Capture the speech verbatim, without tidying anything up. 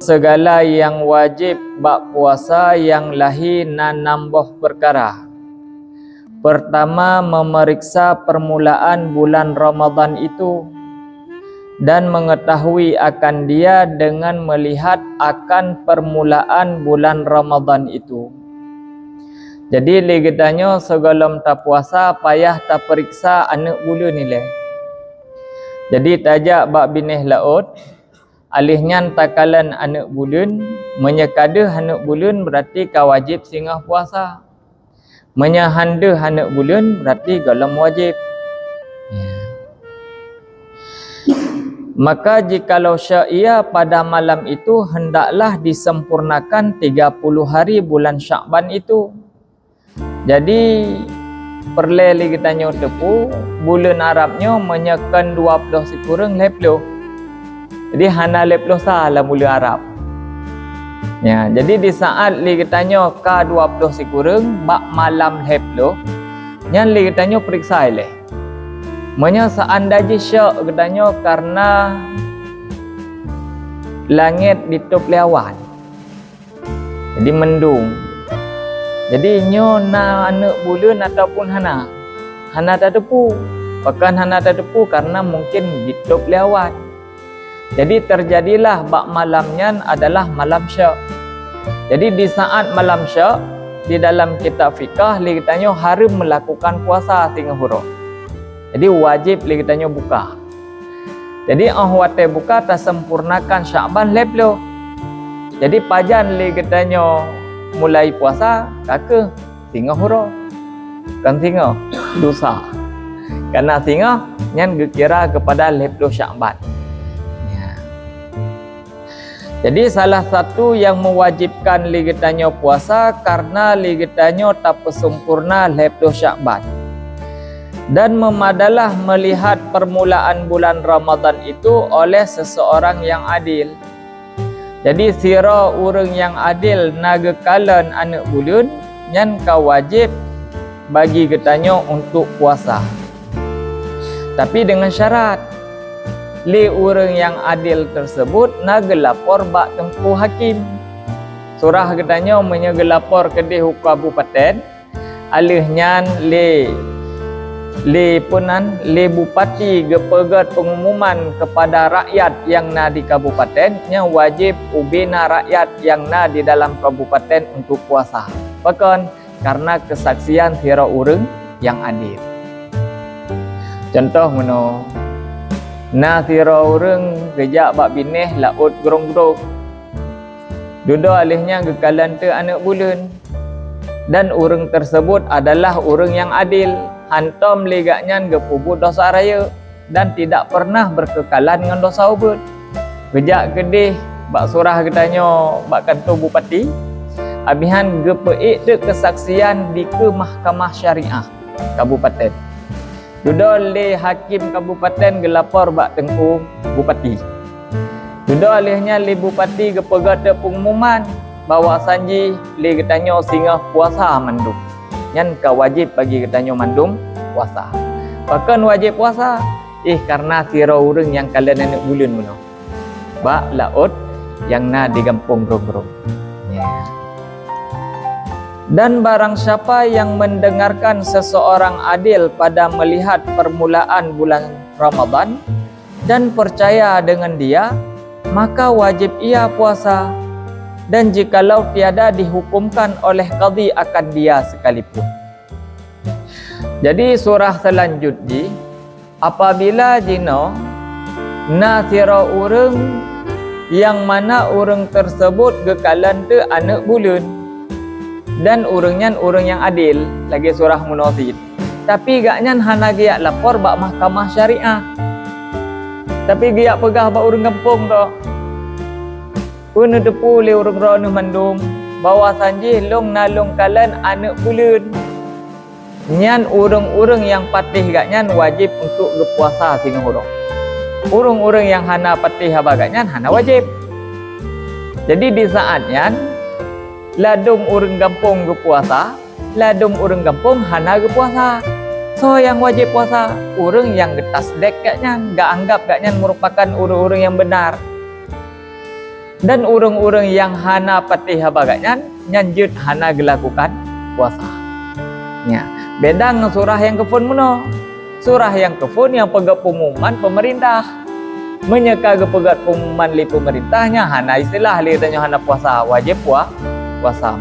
Segala nyang wajéb bak puasa nyang lahé na nam boh peukara. Peurtama, memeriksa permulaan bulan Ramadhan itu dan mengetahui akan dia dengan melihat akan permulaan bulan Ramadhan itu. Jadi, lé geutanyoe sigohlom tapuasa payah tapeuriksa aneuëk buleuen ilée. Jadi, tajak bak binéh laôt, aleuh nyan takalon aneuëk buleuen. Meunyoe ka deuh aneuëk buleuen, berarti ka wajéb singoh puasa. Meunyoe han deuh aneuëk buleuen, berarti gohlom wajéb. Ya. Maka jikalau syek ia pada malam itu, hendaklah disempurnakan tiga puluh hari bulan Syakban itu. Jadi, peureulée lé geutanyoe teupeu, buleuen Arab nyoe meunyoe kon dua ploh sikureueng lhée ploh. Jadi, hana lhée ploh sa lam buleuen Arab. Ya, jadi di saat lé geutanyoe ka dua ploh sikureueng bak malam lhée ploh, nyan lé geutanyoe peuriksa ilée. Meunyoe seuandai jih syek geutanyoe kareuna langét ditôb lé awan, jadi mendung. Jadi nyoe na aneuëk buleuen ataupun hana? Hana tateupeue. Pakon hana tateupeue? Kareuna mungken ditôb lé awan. Jadi, terjadilah bak malam nyan adalah malam syek. Jadi, di saat malam syek, di dalam kitab fikah, lé geutanyoe hareuem meulakukan puasa singoh uroe. Jadi, wajéb lé geutanyoe buka. Jadi, óh watée buka tasempurnakan Syakban lhée ploh. Jadi, pajan lé geutanyoe mulai puasa? Ka keuh singoh uroe. Kon singoh, lusa. Kareuna singoh nyan geukira keupada lhée ploh Syakban. Ya. Jadi, salah satu nyang meuwajibkan lé geutanyoe puasa kareuna lé geutanyoe tapeusempurna lhée ploh Syakban. Dan memadalah melihat permulaan bulan Ramadhan itu oleh seseorang yang adil. Jadi, sidroe ureuëng nyang adil na geukalon aneuëk buleuen, nyan ka wajéb bagi geutanyoe untuk puasa. Tapi deungon syarat, lé ureuëng nyang adil teuseubut na geulapor bak teungku hakém. Surah geutanyoe meunyoe geulapor keudeh u kabupaten, aleuh nyan lé, lé peunan, lé bupati geupeugét peungumuman keupada rakyat nyang na di kabupaten, nyan wajéb ubena rakyat nyang na di dalam kabupaten untuk puasa. Pakon? Kareuna keusaksian sidroe ureuëng nyang adil. Cuntoh meunoe, na sidroe ureuëng geujak bak binéh laôt grong-grong. Dudoe aleuh nyan geukalon teuk aneuëk buleuen. Dan ureuëng teuseubut adalah ureuëng nyang adil, hántom lé gobnyan geupeubuet desya rayeuk dan tidak pernah beukeukalan ngon desya ubeut. Geujak keudeh bak surah geutanyoe bak kantô bupati, abih nyan geupeuék teuk keusaksian dikeue mahkamah syariah kabupaten. Dudoe lé hakém kabupaten geulapor bak teungku bupati. Dudoe lheueh nyan lé bupati geupeugah teuk peungumuman bahwa sanjih lé geutanyoe singoh puasa mandum. Nyan ka wajéb bagi geutanyoe mandum puasa. Pakon wajéb puasa? Ih, kareuna sidroe ureuëng nyang kalon aneuëk buleuen meunoe bak laôt nyang na di gampông Grong-Grong. Ya. Dan barang siapa yang mendengarkan seseorang adil pada melihat permulaan bulan Ramadan dan percaya dengan dia, maka wajib ia puasa, dan jikalau tiada dihukumkan oleh kadhi akan dia sekalipun. Jadi, surah selanjut jih, apabila jinoe na sidroe ureuëng nyang mana ureuëng teuseubut geukalon teuk aneuëk buleuen, dan ureuëng nyan ureuëng nyang adil, lagée surah meunoe cit, tapi gobnyan hana geujak lapor bak mahkamah syariah, tapi geujak peugah bak ureuëng gampông droe, peue neuteupeue lé ureuëng droeneueh mandum bahwa sanjih lôn na lôn kalon aneuëk buleuen. Nyan ureuëng-ureuëng nyang patéh gobnyan wajéb untuk geupuasa singoh uroe. Ureuëng-ureuëng nyang hana patéh haba gobnyan hana wajéb. Jadi, di saát nyan, ladôm ureuëng gampông geupuasa, ladôm ureuëng gampông hana geupuasa. Soe nyang wajéb puasa? Ureuëng nyang geutasdek gobnyan, geuanggab gobnyan meurupakan ureuëng-ureuëng nyang beunar. Dan ureuëng-ureuëng nyang hana patéh haba geuh nyan, nyan jeuet hana geulakukan puasa. Nya, beda ngon surah nyang keuphon meunoe. Surah nyang keuphon nyang peugét pengumuman pemerintah. Meunyoe ka geupeugét pengumuman lé pemerintah, nyan hana istilah lé tanyoe hana puasa, wajéb pua-, puasa.